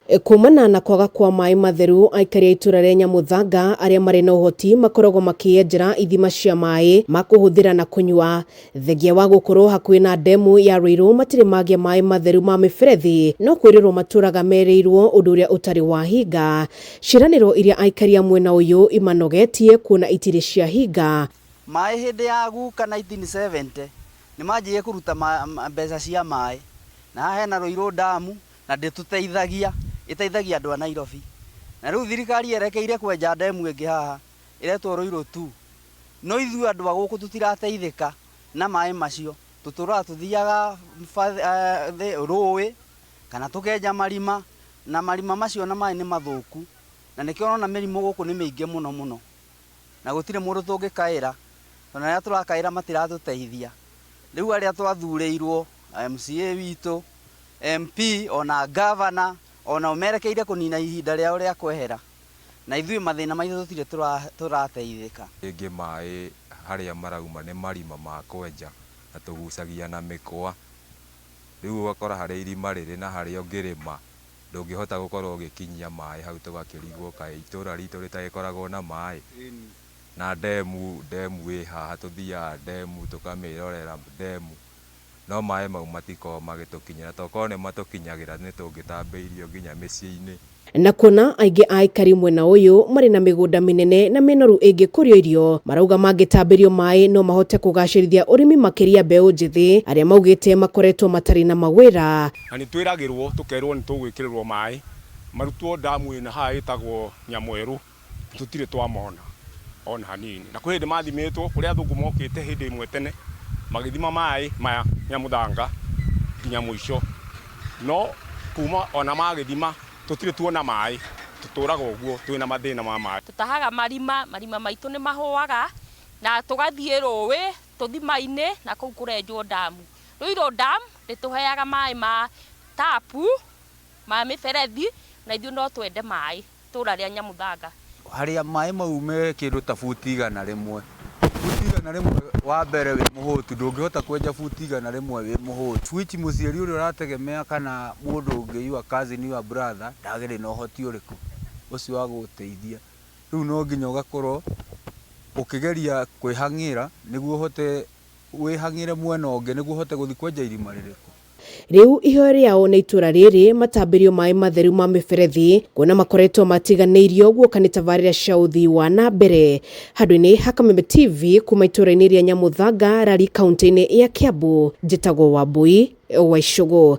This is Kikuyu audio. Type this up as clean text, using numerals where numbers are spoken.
Kumana na kwaga kwa maĩ matheru, aikari a itũra rĩa Nyamuthanga arĩa marĩ na ũhoti makoragwo makĩyenjera ithima cia maĩ ma kũhũthĩra na kũnyua. Thengia wa gũkorwo hakuhĩ na ndemu ya Ruiru matirĩ magĩa maĩ matheru ma mĩberethi no kwĩrĩrwo matũraga merĩirwo ũndũ ũrĩa ũtarĩ wahinga. Ciĩranĩro iria aikari a mwena ũyũ imanogetie kuona itirĩ ciahinga. Maĩ hĩndĩ ya guka 1970 nĩ manjirie kũruta mbeca cia maĩ na haha hena Ruiru damu na ndĩtũteithagia, ĩteithagia andũ a Nairobi. Na rĩu thirikari yerekeire kwenja ndemu ĩngĩ haha ĩretwo Ruiru 2. No ithuĩ andũ a gũkũ tũtirateithĩka na maĩ macio, tũtũraga tũthiaga rũĩ kana tũkenja marima na marima macio na maĩ nĩ mathũku na nĩkĩo ũrona mĩrimũ gũkũ nĩ mĩingĩ mũno mũno na gũtirĩ mũndũ tũngĩkaĩra tondũ arĩa tũrakaĩra matiratũteithia. Rĩu arĩa twathurĩirwo MCA witũ, MP ona gavana onao merekeire kũnina ihinda rĩao rĩa kwehera na ithuĩ mathĩna maitũ tũtirĩ tũrateithĩka. Rĩngĩ maĩ harĩa marauma nĩ marima ma kwenja na tũgucagia na mĩkwa, rĩu ũgakora harĩa irima rĩrĩ na harĩa ũngĩrĩma ndũngĩhota gũkorwo ũgĩkinyia maĩ hau tũgakĩrigwo kaĩ itũra ritũ rĩtagĩkoragwo na maĩ. Na ndemu, ndemu ĩ haha tũthiaga ndemu tũkamĩrorera ndemu. No maĩ mau matikoragwo magĩtũkinyĩra, to korwo nĩ matũkinyagĩra nĩ tũngĩtambĩirio nginya mĩciĩ-inĩ. Na kuona aingĩ a aikari mwena ũyũ marĩ na mĩgũnda mĩnene na mĩnoru ĩngĩkũrio irio, marauga mangĩtambĩrio maĩ no mahote kũgacĩrithia ũrĩmi makĩria mbeũ njĩthĩ arĩa maugĩte makoretwo matarĩ na mawĩra. Na nĩ twĩragĩrwo tũkerwo nĩ tũgwĩkĩrĩrwo maĩ marutwo ndamu ĩna haha ĩtagwo Nyamwerũ. Tũtirĩ twamona o na hanini. Na kwĩ hĩndĩ mathimĩtwo, kũrĩ athũngũ mokĩte hĩndĩ ĩmwe tene, magĩthima maĩ maya Nyamũthanga nginya mũico. No kuma ona magĩthima tũtirĩ tuona maĩ, tũtũraga ũguo twĩna mathĩna ma maĩ. Tũtahaga marima, marima maitũ nĩ mahũaga na tũgathiĩ rũĩ tũthima-inĩ na kũu kũrenjwo ndamu. Ruiru Dam ndĩtũheaga maĩ ma tapu, ma mĩberethi na ithuĩ no twende maĩ. itũũra rĩa Nyamuthanga. Harĩa maĩ mau me kĩndũ ta buti 100. Buti 100 wa mbere wĩ mũhũtu ndũngĩhota kwenja buti 100 wĩ mũhũtu. Which mũciari ũrĩa ũrategemea kana mũndũ ũngĩ your cousin your brother ndagĩrĩ na ũhoti ũrĩkũ ũcio wa gũgũteithia. Rĩu no nginya ũgakorwo ũkĩgeria kwĩhang'ĩra nĩguo ũhote wĩhang'ĩre mwena ũngĩ nĩguo ũhote gũthiĩ kwenja irima rĩrĩkũ. Rĩu ihoya rĩao nĩ itũra rĩrĩ matambĩrio maĩ matheru ma mĩberethi kuona makoretwo matiganĩirio guoka nĩ tabarĩra cia ũthii wa na mbere. Handũ-inĩ ha Kameme TV kuma itũra-inĩ rĩa Nyamuthanga, Rari, kaunti-inĩ ya Kiambu, njĩtagwo Wambui wa Icũgũ.